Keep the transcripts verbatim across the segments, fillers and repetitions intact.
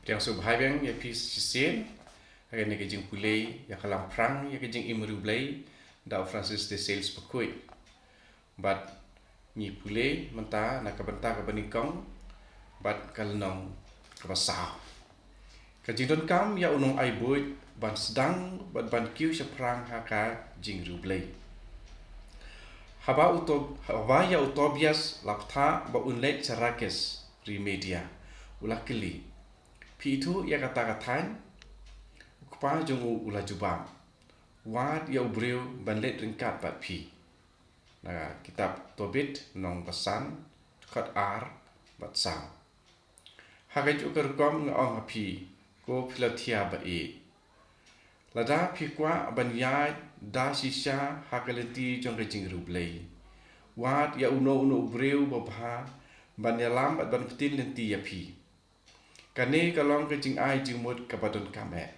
Pdiang sngewbha biang ïa phi shisien ha kane ka jingpule ïa ka lamphrang ïa ka jingim riewblei da u Francis de Sales Bakhuid. Bad ngi pule mynta na ka bynta kaba nyngkong bad ka lynnong kaba saw. Ka jingdonkam ïa u nongai buit ban sdang bad ban kiew shaphrang ha ka jingriewblei. Haba u Tob-, haba ïa u Tobias la pyrta ba un leit sha Rakis ri Media, u la kylli, "Phi ithuh ïa kata ka thaiñ?" U kpa jong u u la jubab, "Wad ïa u briew ban leit ryngkat bad phi." Na kitab Tobit nong basan, dkhot ar bad saw. Ha kajuh ka rukom nga ong ha phi, ko Philothia ba ïeit, lada phi kwah ban ïaid da shisha ha ka lynti jong ka jingriewblei, wad ïa uno uno u briew ba bha ban ïalam bad ban pyntin lynti ïa phi. Kane ka long ka jingai jingmut kaba donkam eh.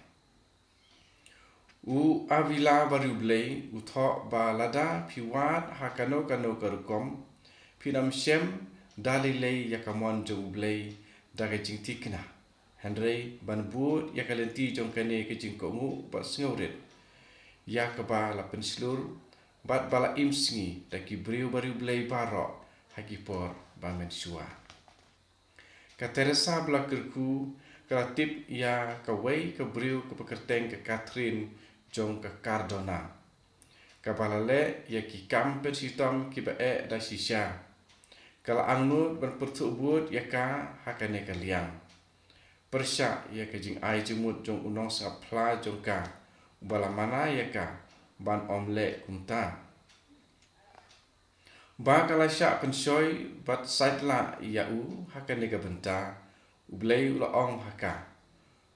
U Avila bariewblei u thoh ba lada phi wad ha kano kano ka rukom, phin ym shem da lei lei ïa ka mon jong U Blei da ka jingthikna, hynrei ban bud ïa ka lynti jong kane ka jingkohnguh ba sngewrit, ïa kaba la pynshlur bad ba la im sngi da ki briew bariewblei baroh ha ki por ba mynshuwa. Ka Teresa ba la kyrkhu ka la tip ïa kawei ka briew kaba kyrteng ka Catherine jong ka Cardona, kaba la leh ïa ki kam pynshitom kiba eh da shisha. Ka la angnud ban pyrthuh bud ïa ka ha kane ka liang, pyrshah ïa ka jingai jingmut jong u nongsngap phla jong ka, uba la mana ïa ka ban ym leh kumta. Ba ka la shah pynshoi bad sait lah ïa u ha kane ka bynta, U Blei u la ong ha ka,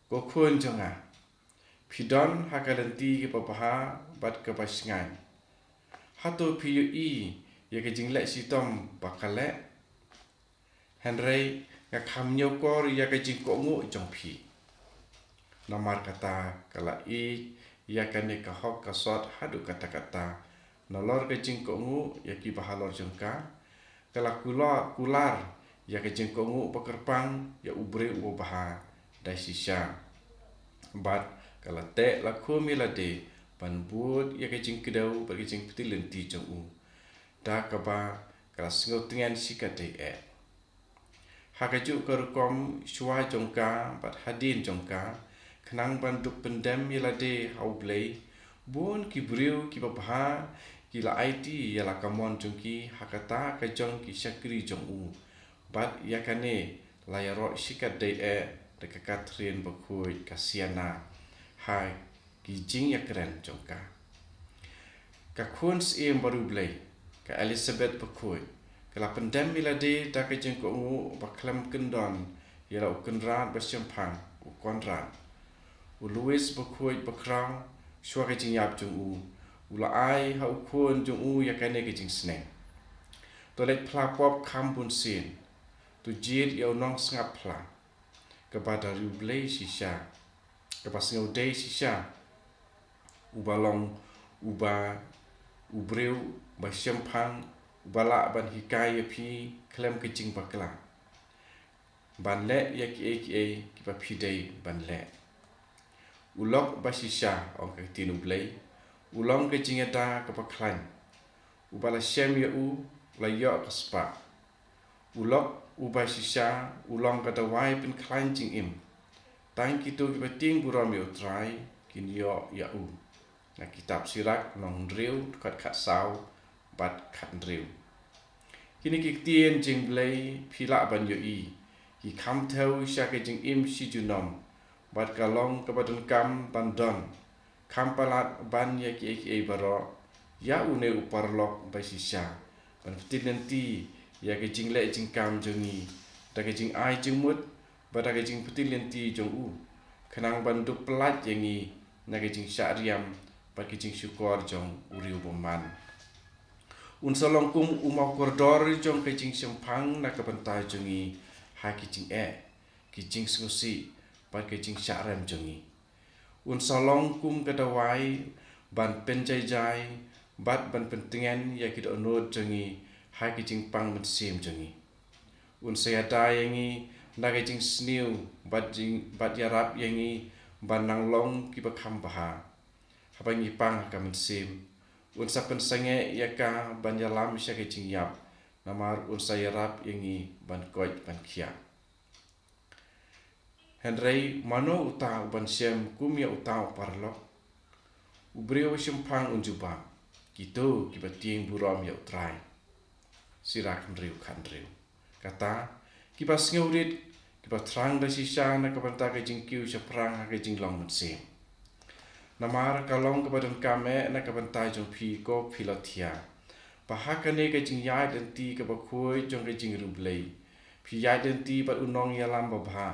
"Ko khun jong nga, phi don ha ka lynti kaba bha bad kaba shngaiñ. Hato phi ïohi ïa ka jingleh shitom ba ka leh? Hynrei nga kham ñiewkor ïa ka jingkohnguh jong phi." Namar kata ka la ïeit ïa kane ka hok ka sot haduh katta katta. Nalor ka jingkohnguh ïa kiba halor jong ka, ka la kula-, kular ïa ka jingkohnguh ba kyrpang ïa u briew uba bha da shisha. Bad ka la teh la khum ïa lade ban bud ïa ka jingkdew bad ka jingpyntin lynti jong u, da kaba ka la sngewtngen shikatdei eh. Ha kajuh ka rukom, shuwa jong ka bad hadien jong ka, khnang ban dup pyndem ïa lade ha U Blei, bun ki briew kiba bha ki la aiti ïa la ka mon jong ki ha kata ka jong ki shakri jong u. Bad ïa kane la ïaroh shikatdei eh da ka Catherine Bakhuid, ka Siena, ha ki jingïakren jong ka. Ka khun syiem bariewblei, ka Elizabeth Bakhuid, ka la pyndem ïa lade da ka jingkohnguh ba khlem kyndon ïa la u kynrad ba shemphang, u Conrad. U Louis Bakhuid bakhraw, shuwa ka jingïap jong u, u la ai ha u khun jong u ïa kane ka jingsneng: "To leit phla pop kham bun sien, to jied ïa u nongsngap phla kaba da riewblei shisha, kaba sngewdei shisha, uba long uba u briew ba shemphang, uba lah ban hikai ïa phi khlem ka jingbakla ban leh ïa kiei kiei kiba phi dei ban leh." U lok ba shisha, ong ka ktien U Blei, u long ka jingïada kaba khlaiñ. Uba la shem ïa u, u la ïoh ka spah. U lok uba shisha u long ka dawai pynkhlaiñ jingim. Tang kito kiba tieng burom ïa U Trai kin ïoh ïa u. Na kitab Sirak nong hynriew, dkhot khatsaw bad khathynriew. Kine ki ktien jong U Blei phi lah ban ïohi, ki kham thew sha ka jingim shi junom, bad ka long kaba donkam ban don. Kham palat ban ïa kiei kiei baroh, ïa une u paralok ba shisha ban pyntin lynti ïa ka jingleh jingkam jong ngi da ka jingai jingmut bad da ka jingpyntin lynti jong u, khnang ban dup pyllait ïa ngi na ka jingshah riam bad ka jingshukor jong u riewbymman. Un sa long kum u mawkordor jong ka jingshemphang na ka bynta jong ngi ha ki jingeh, ki jingsngewsih bad ka jingshah rem jong ngi. Un sa long kum ka dawai ban pynjaijai bad ban pyntngen ïa ki dohnud jong ngi ha ki jingpang mynsiem jong ngi. Un sa ïada ïa ngi na ka jingsniew bad jing bad ïarap ïa ngi ban nang long kiba kham bha. Haba ngi pang ha ka mynsiem, un sa pynsangeh ïa ka ban ïalam sha ka jingïap, namar un sa ïarap ïa ngi ban koit ban khiah. Hynrei mano uta u ban shem kum ïa uta u paralok? U briew shemphang un jubab, kito kiba tieng burom ïa U Trai. Sirach hynriew khathynriew. Kata, kiba sngewrit, kiba thrang da shisha na ka bynta ka jingkiew shaphrang ha ka jinglong mynsiem. Namar ka long kaba donkam eh na ka bynta jong phi ko Philothia, ba ha kane ka jingïaid lynti kaba khuid jong ka jingriewblei, phi ïaid lynti bad u nongïalam babha.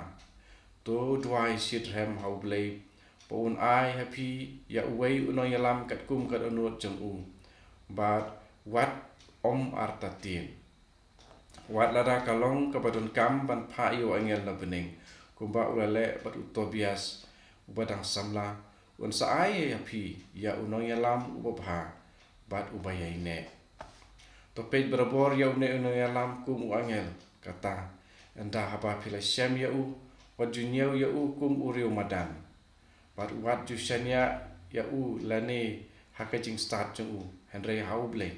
To duwai shitrhem ha U Blei ba un ai ha phi ïa uwei u nongïalam katkum ka dohnud jong u, bad wat ym artatien. Wat lada ka long kaba donkam ban phah ïa u angel na bneng, kumba u la leh bad u Tobias uba dang samla, un sa ai ha phi ïa u nongïalam uba bha bad uba ïaineh. To peit barabor ïa une u nongïalam kum u angel, kata, ynda haba phi la shem ïa u, wat ju ñiew ïa u kum u riewmadan, bad wat ju shaniah ïa u lane ha ka jingstad jong u, hynrei ha U Blei.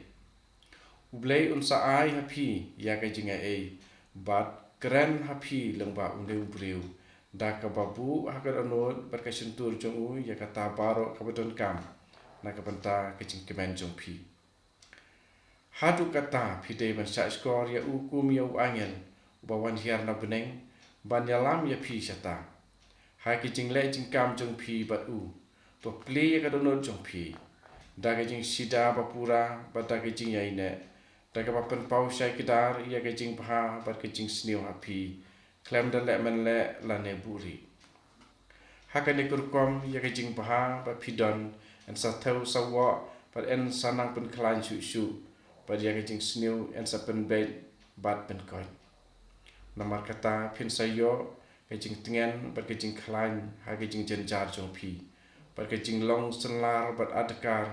U Blei un sa ai ha phi ïa ka jingaiei, bad kren ha phi lyngba une u briew, da kaba buh ha ka dohnud bad ka shyntur jong u ïa kata baroh kaba donkam na ka bynta ka jingkmen jong phi. Haduh katta phi dei ban shahshkor ïa u kum ïa u angel uba wan hiar na bneng ban ïalam ïa phi shata ha ki jingleh jingkam jong phi bad u. To plie ïa ka dohnud jong phi da ka jingshida bapura bad da ka jingïaineh, da kaba pynpaw shai kdar ïa ka jingbha bad ka jingsniew ha phi, khlem da leh mynleh lane buhrieh. Ha kane ka rukom ïa ka jingbha ba phi don yn sa thew sawoh bad yn sa nang pynkhlaiñ shuh shuh, bad ïa ka jingsniew yn sa pynbeit bad pynkoit. Namar kata phin sa ïoh ka jingtngen bad ka jingkhlaiñ ha ka jingjynjar jong phi, bad ka jinglong synlar bad adkar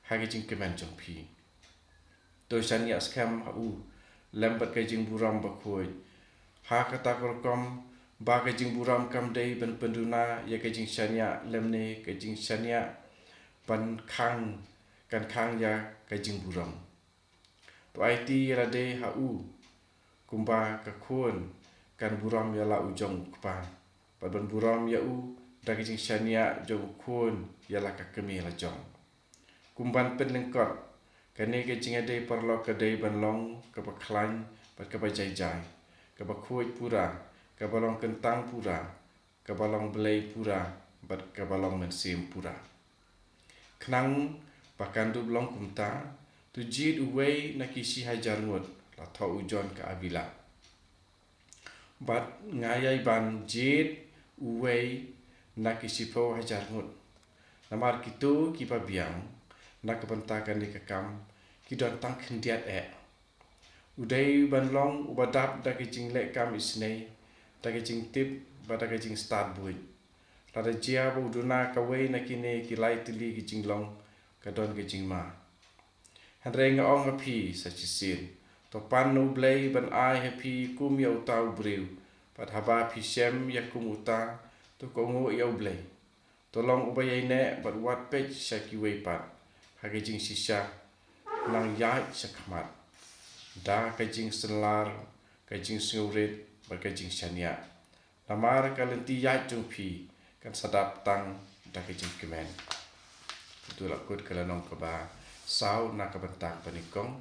ha ka jingkmen jong phi. To shaniah skhem ha u lem bad ka jingburom bakhuid. Ha kata ka rukom ba ka jingburom kam dei ban pynduna ïa ka jingshaniah, lymne ka jingshaniah ban khang, kan khang ïa ka jingburom. To aiti ïa lade ha u kumba ka khun kan burom ïa la u jong u kpa, bad ban burom ïa u da ka jingshaniah jong u khun ïa la ka kmie la jong. Kum ban pynlyngkot, kane ka jingïadei paralok ka dei ban long kaba khlaiñ bad kaba jai jai, kaba khuid pura, kaba long kyntang pura, kaba long blei pura, bad kaba long mynsiem pura. Khnang ba kan dup long kumta, to jied uwei na ki shi hajar ngut, la thoh u John ka Avila. Bad nga ïai ban jied uwei na ki shiphew hajar ngut. Namar kito kiba biang na ka bynta kane ka kam ki don tang khyndiat eh. U dei ban long uba dap da ka jingleh kam isynei, da ka jingtip bad da ka jingstad buit. Lada jia ba u duna kawei na kine ki lai tylli ki jinglong, ka don ka jingma. Hynrei nga ong ha phi sa shisien, to pan na U Blei ban ai ha phi kum ïa uta u briew, bad haba phi shem ïa kum uta, to kohnguh ïa U Blei. To long uba ïaineh bad wat peit sha kiwei pat ha ka jingshisha, nang ïaid sha khmat da ka jingsynlar, ka jingsngewrit bad ka jingshaniah. Namar ka lynti ïaid jong phi kan sa dap tang da ka jingkmen. Uto la kut ka lynnong kaba saw na ka bynta kaba nyngkong.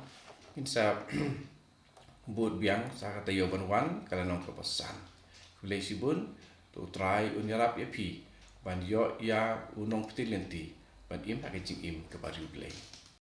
Ngin sa bud biang sa ka taïew ban wan, ka lynnong kaba san. Khublei shibun, to U Trai un ïarap ïa phi ban ïoh ïa u nongpynlynti ban im ha ka jingim kaba riewblei.